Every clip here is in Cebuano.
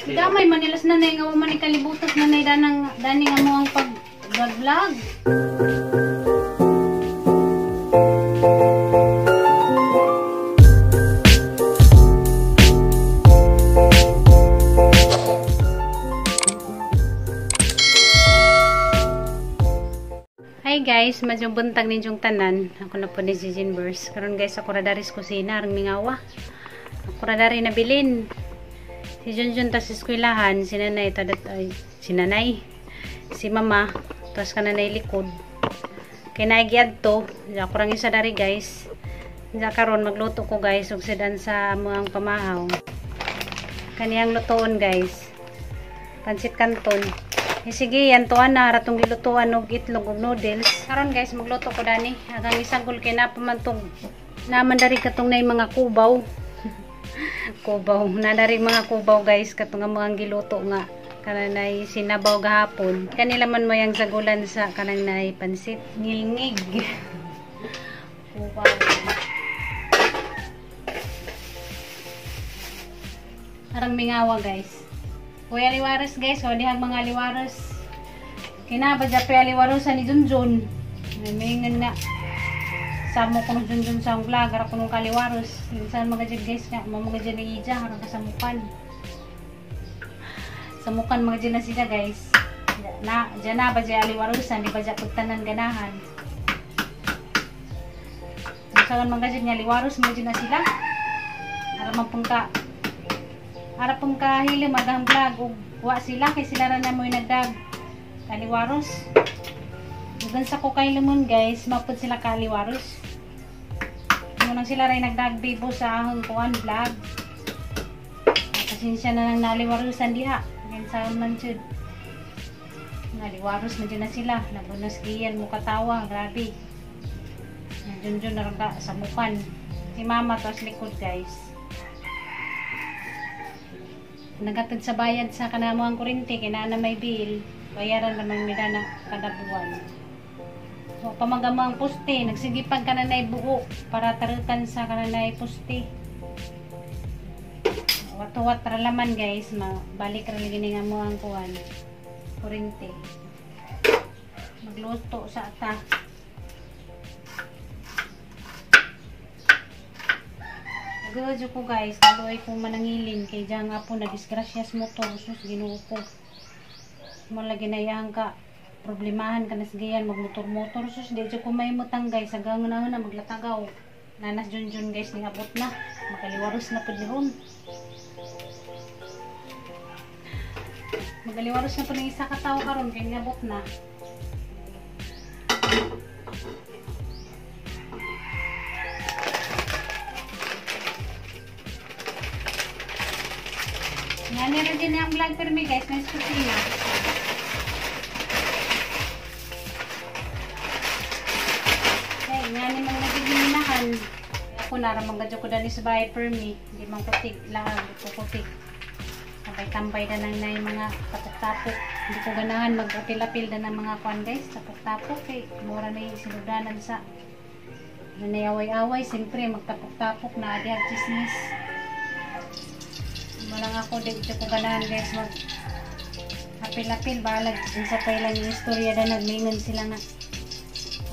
Damay manilas nanay nga wa man kalibutas nanay danang dani nga mo ang pag vlog. Hi guys, medyo buntag ninyong tanan. Ako na po ni si Jinbers. Karon guys, ako ra dari sa kusina arang mingawa. Ako ra dari nabilin. Si Junjun tas eskwelahan, si nanay tadat ay si nanay, si mama tas kananay likod. Kay nagiadto, ako rang isa dari guys. Diya karon magluto ko guys og sedan sa mga pamahaw. Kaniyang lutoon guys. Pansit canton. Eh, sige, yan to na ratong gilutuan og itlog og noodles. Karon guys, magluto ko dani. Agang isagol kay na pamantog naman dari katong nay mga kubaw. Kubaw, na dari mga kubaw guys katong mga giluto nga kananay sinabaw gahapon. Kanila man mo yang sagulan sa kanang nay pansit ngilngig. Kubaw. Arang mingawa guys. Kuya liwaros guys, o dihang mga liwaros. Kinaba dya pa liwarosan ni Junjun. May nga samo ko ng Junjun sa vlog, ara ko nung kaliwaros. Minsan mga dyan guys, nga mga dyan ni Ija, harang kasamukan. Samukan mga dyan na sila guys. Na, dyan na ba dyan aliwarosan, di ba dyan pagtanan ganahan. Minsan mga dyan nga liwaros, mga dyan na sila. Ara mapungka. Ara pong kahili magang vlog ug wa sila kay sila ra na mo'y nagdag kaliwaros. Ugan sa ko kay lemon guys, mapud sila kaliwaros. Munang sila ray nagdag bibo sa ahong kuan vlog. Pasensya na nang naliwarosan diha. Kinsa man jud. Naliwaros man jud na sila, nabunas giyan mo katawa, grabe. Junjun na ra sa samukan. Si mama tos likod guys. Nagatid sa bayad sa kanamo ang kuryente kay naa na may bill, bayaran naman nila na kada buwan. So pamagamo ang poste, nagsigipag kananay buo para tarutan sa kananay poste. Wat-wat ra laman guys, mabalik ra lagi nga mo ang kuan kuryente. Magluto sa ata. Gudyo ko guys, naluoy ko manangilin kay diyan nga po na disgrasyas motor sus Ginoo ko. Mo lagi na iyang ka problemahan ka nasgiyan magmotor-motor sus di jud ko mahimutang guys, hanggang na na maglatagaw. Nanas Junjun guys ning abot na, makaliwaros na pud ni ron. Magaliwaros na pud ning isa ka tawo karon kay niabot na. Ngani ra din ang vlog permi guys, may kusina. Hey, ngani man nagiginahan. Ako na ra man gadyo ko dali sa bahay permi, di man kutig laag ko kutig. Tambay-tambay na nang nay mga tapok-tapok. Hindi ko ganahan magapil-apil na ng mga kuan guys, tapok-tapok kay mura na yung sinudanan sa nanayaway-away, siyempre magtapok-tapok na adi ang chismis. Walang ako, di ko ganahan guys mag apil-apil, balag sa pa ilang istorya na nagmingon sila nga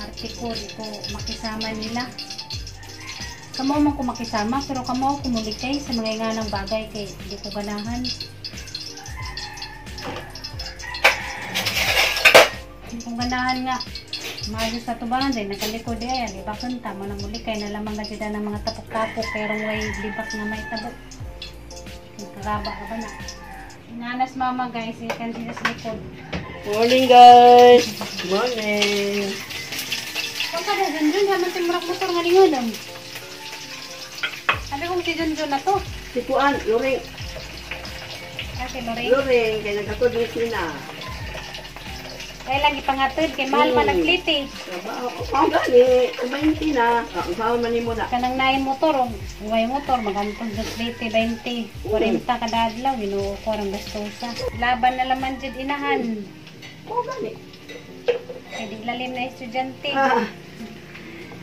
artiko, di ko makisama nila. Kamo man ko makisama, pero kamo kumulikay sa mga inganang bagay kay di ko ganahan. Di ko ganahan nga maayos sa tubangan din, nakalikod di ayan, di ba kanta mo na mulikay na lamang na ng mga tapok-tapok, pero way libak na may tabok. Karaba ka ba na? Nanas mama guys, ikan sila sa likod. Morning guys! Morning! Kung ka na Junjun, haman si Murak motor nga lingon. Sabi kong si Junjun na to. Si Kuan, Loring. Ah, si Loring? Loring, kaya nagkatod ng sina. Kaya lang ipangatod, kay mahal pa nagplite. Oo, gani. 20 na. Ang sama man mo na. Kanang naay motor, way motor, magantod sa plite, 20, 40 kada adlaw, Ginoo ko ang gastosa. Laban na laman jud inahan. Oo, gani. Kay di lalim na estudyante. Ah,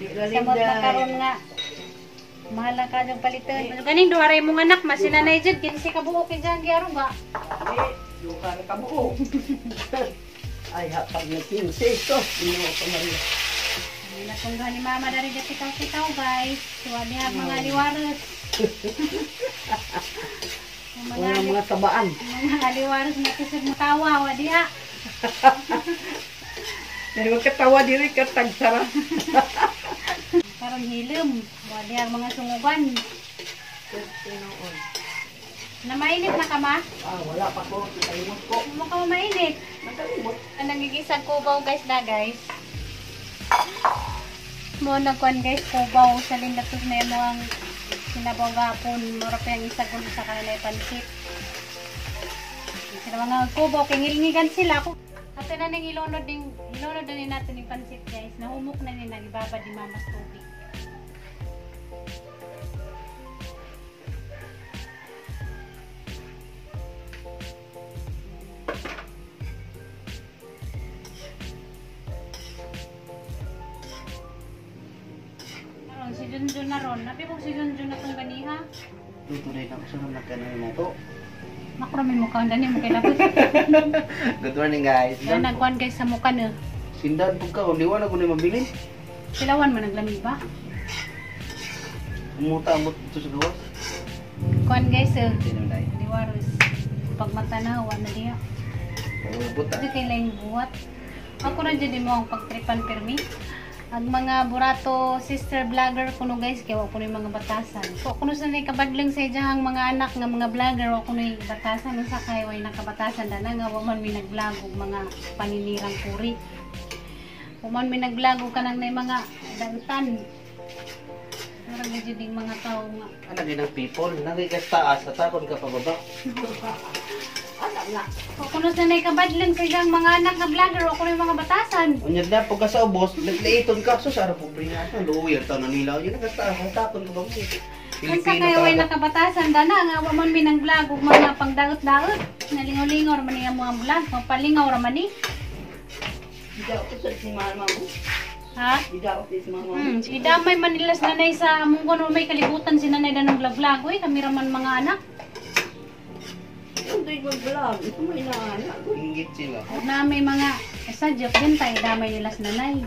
di lalim Samot na karon nga. Mahal na ka yung palitan. Ganing duha ray mong anak, mas sila na jud 15 ka buok kay diyan giaruga. Eh, duha ra ka buok. Ay, hapag na 15 to. Ginoo ko Maria. Ay, natunggahan ni mama dari sitaw-sitaw guys. Tuwa niya ang mga liwaros. Ang mga, Mga mga tabaan. mga liwaros na kisag matawa, wa diha. Dahil magkatawa diri ka tagsara. Karon hilom, wa diha ang mga sunguban. Tinuod. Na mainit na ka ma? Ah, wala pa ko. Nakalimot ko. Mukha mo mainit. Nakalimot. Ang nagigisag kubaw guys na guys. Mo nagkuan guys kubaw sa lindatos na mo ang sinabaw gapon mura pa yung isagol sa kanila pansit. Sila mga kubaw kay ngilngigan sila ko. Ato na ning ilunod ding ilunod na ni natin yung pansit guys. Nahumok na ni nagibabad ni Mama's tubig. Karon si Junjun na ron. Napi kong si Junjun na tong ganiha. Luto na ako sa nagkanay na to. Makrami mo ka dani mo kay labot. Good morning guys. Kaya nagkuan guys sa mukha no. Sindan pug ka, liwa na ko ni mabilin. Silawan mo naglami ba? Umuta amot dito sa gawas. Kuan guys eh. Tinunay. Liwaros. Pag mata na, wa na diya. Pangubot Kasi kay laing buhat. Ako ra jud mo ang pagtripan pirmi. Ang mga burato sister vlogger kuno guys kay wa kuno yung mga batasan. So kuno sa nay kabadlang sa iyang mga anak nga mga vlogger wa kuno yung batasan unsa kay way nakabatasan dana nga wa man mi nag-vlog og mga paninirang puri. Wa man mi nag-vlog og kanang nay mga dautan. Murag na jud yung mga tao nga Ano ginang people, nangay ka taas, atakon ka pababa. Anak na. O kuno sa nay kabadlang sa iyang mga anak nga vlogger wa kuno yung mga batasan. Unya na pagka sa ubos, nagliiton ka sus ara pobre nga siya. Luoy ang taon nila. Unya na taas, atakon ka pababa. Unsa kayo way nakabatasan dana nga wa man mi nang vlog ug mga pangdaot-daot. Nalingaw-lingaw ra man niya mo ang vlog, mapalingaw ra man ni. Idaw ko sa si mama mo. Ha? Idaw ko si mama mo. Idamay man nila sa nanay sa among kuno may kalibutan si nanay danong vlog-vlog oy, kami ra man mga anak. Yung doy mag-vlog. Ito may naanak ko. Inggit sila. Na may mga sa joke din tayo damay nila sa nanay.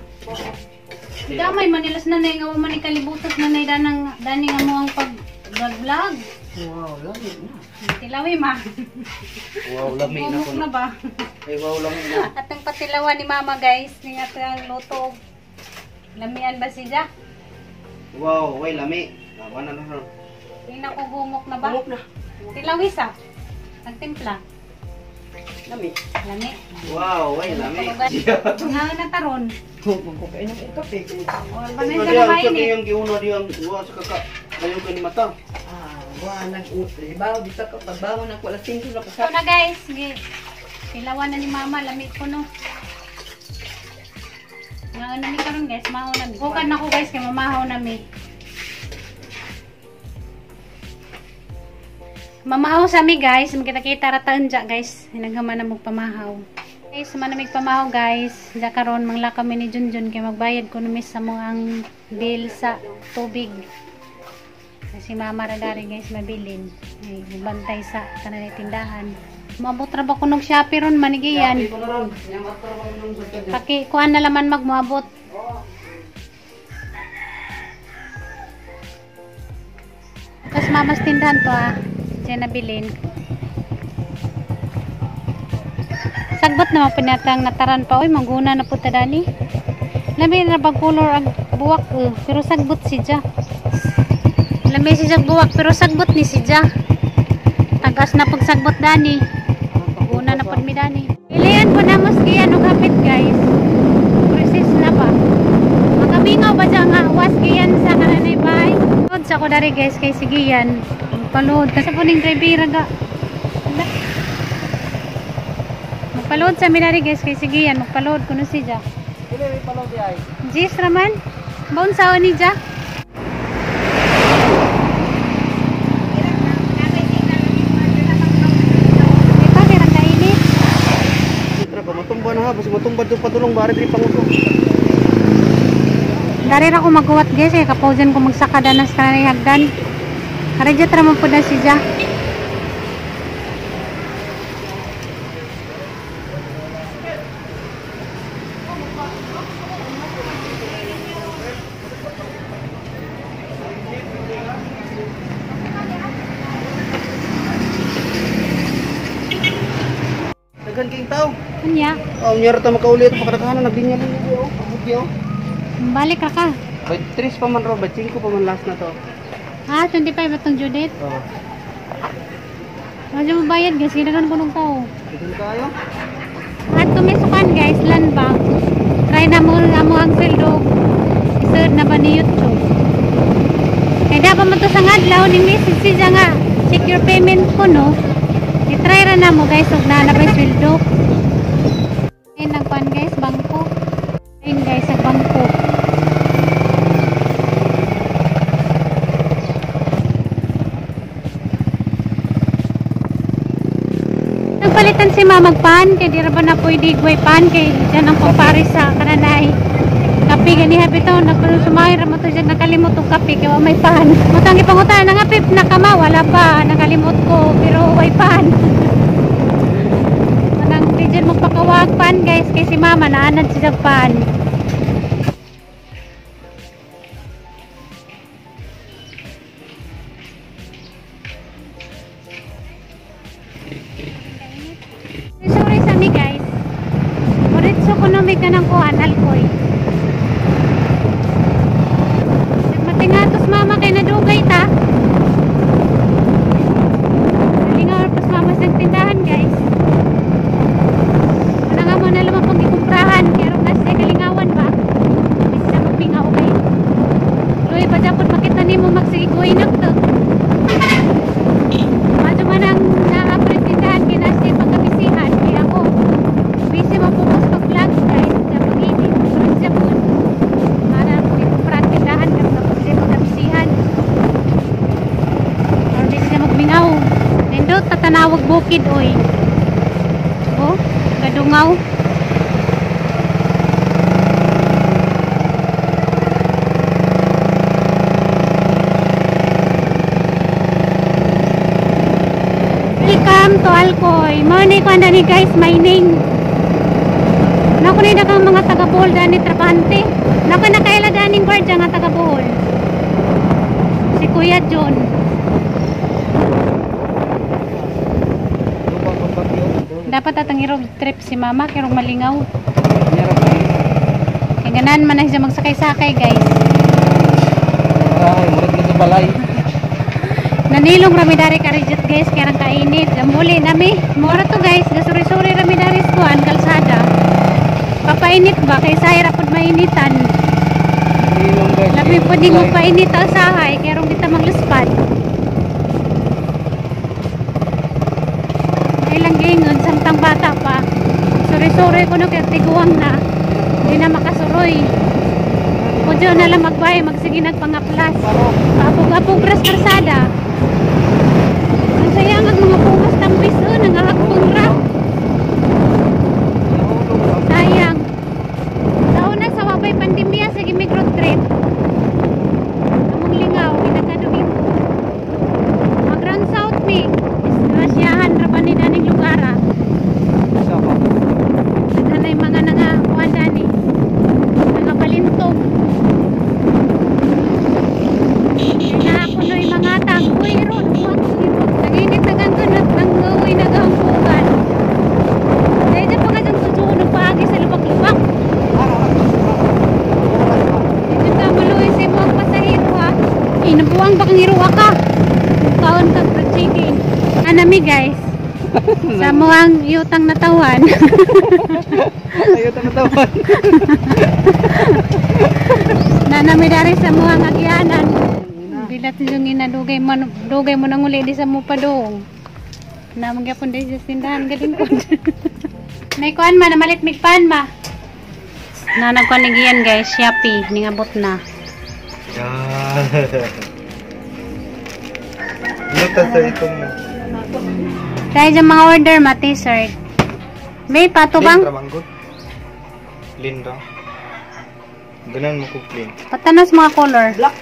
Idamay man nila sa nanay nga wa man ni kalibutan sa nanay danang dani nga mo ang pag vlog-vlog. Wow, lami na. Tilawi ma. Wow, lami na Gumok ko. na ba? Ay wow, lami na. At ang patilawan ni mama guys, ni ato ang luto. Lamian ba siya? Wow, way lami. Lawan na na. Hindi na ko gumok na ba? Bumok na. Tilawis ah. Nagtimpla. Lami. Lami. Wow, way lami. Nga na taron. Magkukain ng kape. Or Ano ba na diyan, mainit? sa kayang giuna diyang wa sa kaka. Kayo kani mata. Ah, wa nag-ibaw dito ka pagbangon ako alas 5 na So pasat. na guys, sige. Tilawan na ni mama, lami ko no. Nga na mi karon guys, mahaw na mi. Bukan na ko guys kay mamahaw na mi. Mamahaw sa mi guys, magkita-kita ra taon dya guys. Hinaghaman na magpamahaw. Guys, manamig pamahaw guys. Dya karon mangla kami ni Junjun kay magbayad ko numi sa mga ang bill sa tubig. Kasi mama ra dari guys mabilin. Ay, bantay sa kanang tindahan. Maabot ra ba kunog Shopee ron manigiyan. Ko na ron. Nya matrabaho nung sa kanya. Paki kuan na laman magmoabot. Tapos mamas tindahan to ah. Diyan nabilin. Sagbot naman pinatang nataran pa. Uy, mangguna na po ta dani. Lami na bang color ang buwak eh. Pero sagbot si Ja. Lami si Ja buwak pero sagbot ni si Ja. Tagas na pagsagbot dani. Una na pod mi dani. Ilian po na mas giyan og hapit guys. Process na ba? Makamingaw ba dyan nga was giyan sa kananay bay? Load sa ko dari guys kay sigiyan. Magpaload kasi po ning driver ga. Ala. Magpaload sa mi dari guys kay sigiyan magpaload kuno si Ja. Dili may palaw di ay. Jis raman. Baon sa ni Ja. Ito, kaya kainit. Tra pa matumba na ha, basta matumba do padulong bare diri panguso. Dari ra ko maghuwat guys eh, kapausan ko magsaka danas kanay hagdan. Karadya tra man pud na siya. Daghan kayong tao. Unya, Oh, nyara ta makauli ito pakadaghanan naglinya linya oh. Abot yo. balik ra ka. By 3 pa man ro, by 5 pa man last na to. Ah, 25 atong Judith. Oh. Medyo mabayad guys, ginagan ko ng tao. Daghan kayo. At tumisukan guys, land bank. Try na mo amo ang sweldo. Isod na ba ni YouTube? Kaya dapat mo to sa ngadlaw ni message siya nga. Check your payment ko no. I-try ra na mo guys ug naa na ba yung sweldo. Ayun nagkuan guys, bangko. Ayun guys, sa bangko. Nagpalitan si Mama pan kay di ra ba na pwede gway pan kay diyan ang pagpare sa kananay. Kape gani habi to nagpasumay ra mo to diyan nakalimot og kape kay wa may pan. Mutang gipangutan na nga pip nakama wala pa nakalimot ko pero way pan. Manang di dyan magpakawag pan guys kay si Mama naanad siya pan. Sorry sa mi guys. Diretso ko na may kanang kuhan alkoy. Nagmatingatos mama kay nadugay ta. Nalingaw pas mama sa tindahan guys. Wala nga mo na lamang pang ikumprahan. Kaya ron nasa kalingawan ba? Hindi siya magpingaw kay. Luy pa dyan makita nimo magsigiguin nagto. Madyo man ang na-upgrade tindahan kay nasa pagkabisihan. Kaya ako busy mapokus pag-vlog guys. Sa pag-edit. Pero siya po para ikumpra tindahan kasi tapos siya pagkabisihan. Pero di siya magmingaw. Nindot tatanawag bukid oy. Oh, gadungaw. Welcome to Alcoy. Mao ni ko ni guys, mining. Nako ni daghang mga taga Bohol dani trabahante. Nako nakaila daning gwardiya nga taga Bohol. Si Kuya John. Dapat atang i-road trip si Mama kay rong malingaw. Kay ganan man na siya magsakay-sakay guys. Ay, murag na sa balay. Nanilong rami dari karijot guys kay rang kainit. Muli nami. Mora to guys, gasuri-suri rami dari sa kuan kalsada. Papainit ba kay sahay ra pud mainitan. Nanilong guys. Labi pud mo painit ang sahay kay rong kita magluspad. Ay lang giingon samtang bata pa. Suri-suri ko no kay tiguang na. Di na makasuroy. Kudyo na lang magbahay magsige nagpangaplas. Paapog-apog ras kalsada. Ang saya nga mga pumas tambis oh, nangahagpong ra. Sayang. Sa una sa wabay pandemya sige mig road trip. Among lingaw kinakadomingo. Mag round south mi. Disgrasyahan ra pa ni daning lugar ah. Daghan mga nanga kuan dani. Mga palintog. Na kunoy mga tag uy ron naginit na ganggunot ang uy nagahangkugan. Dahil dyan pa ka dyan susuko ng paagi sa lubak-lubak. Dito ka maluwi sa imo ang pasahero ha. Eh, nabuang ba kang iruwa ka? Kaon ka fried chicken. Anami guys. Sa muang yutang natawan. Ayaw natawan. Nanami dari sa muang agyanan. Bilat yung inadugay mo, dugay mo nang uli di sa mo pa dong. Na magyapon di sa tindahan galing ko. May kuan ma namalit mig pan ma. Na nagkuan ni giyan guys, Shopee ningabot na. Luta sa itong Dahil dyan mga order ma t-shirt. May pato bang? Lindra. Ganan mo ko plain. Patanos mga color. Black.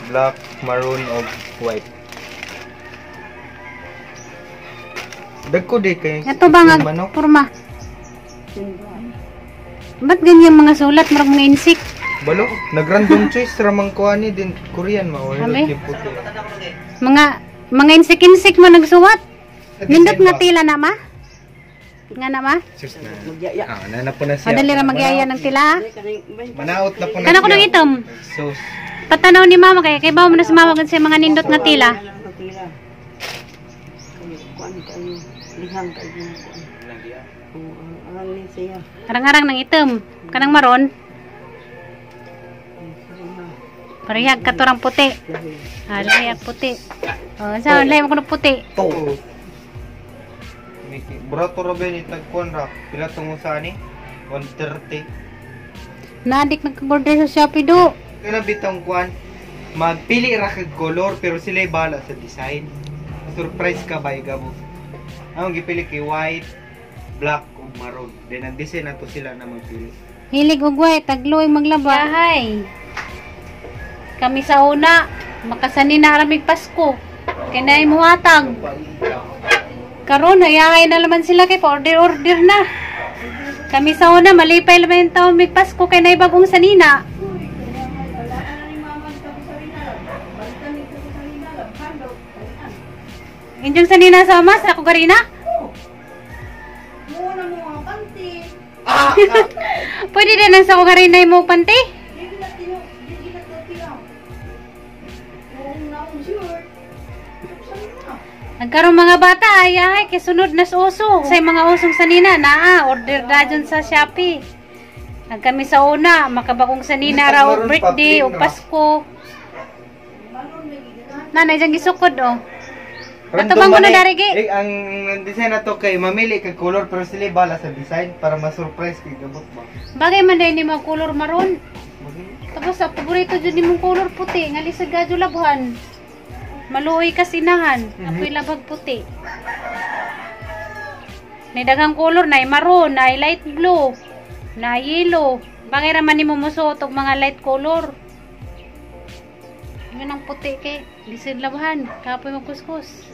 Black, maroon o white. Dagko di kay Ito ba nga manok? purma? Ba't ganyan mga sulat? Murag mga insect. Balo, nag-random choice ramang ko ani din Korean ma or Kami? yung puti. Mga insect-insect mo nagsuwat. Sa Nindot design nga ba? tila na ma? Nga na ma? Sus na. Magyaya. Ah, na po na siya. Madali ra magyaya ng tila. Ha? Manaot na po na Kana ko ng itom. Sus. Patanaw ni mama kay ba mo na si mama sa mga nindot nga tila. Tila. Kayo, kuan kayo. Lihang kayo. Kuan. Oo, ang ni siya. Arang-arang ng itom. Kanang maron. Parehag katurang puti. Ah, lahi ang puti. Oh, sa lahi mo kuno puti. To. Burato ra ba ni tagkuan ra? Pila tungo sa ani? 130. Nadik nagka-order sa Shopee do. Kana bitong kuan. Magpili ra kag color pero sila bahala sa design. Surprise ka ba gabo? Ang gipili kay white, black ug maroon. Then ang design nato sila na magpili. Hilig og white, tagluoy maglaba. Hay. Kami sa una, makasani na aramig Pasko. Kay naay muhatag. Karon hayahay na naman sila kay pa-order order na. Kami sa una, malipay naman yung taon mig Pasko kay naay bagong sanina. Inyong sanina sa ama, sa ako karina? Muna mo ang panty. Ah! Pwede din ang sa ako karina mo panty? Di na tino, di na tino. Oo, na akong sure. Nagkaroon mga bata ay ay kay sunod na sa uso. Sa mga usong sanina naa order na dyan sa Shopee. Ang kami sa una makabagong sanina raw og Maroon pa, birthday plain o ra. Pasko. Nanay dyan gisukod oh. Random Ato bang man kuno eh. darigi? Eh, ang design na to kay mamili kag color pero sila bahala sa design para ma-surprise kay gabot ba. Bagay man dahil ni mga color maroon. Tapos sa paborito dyan ni mong color puti nga lisod gadyo labhan. Maluoy kasi nahan. Apoy labag puti. Nay daghang color nay maroon, nay light blue, na yellow. Bagay ra man nimo mosuot og mga light color. Yun ang puti kay lisod labhan. Kapoy magkuskus.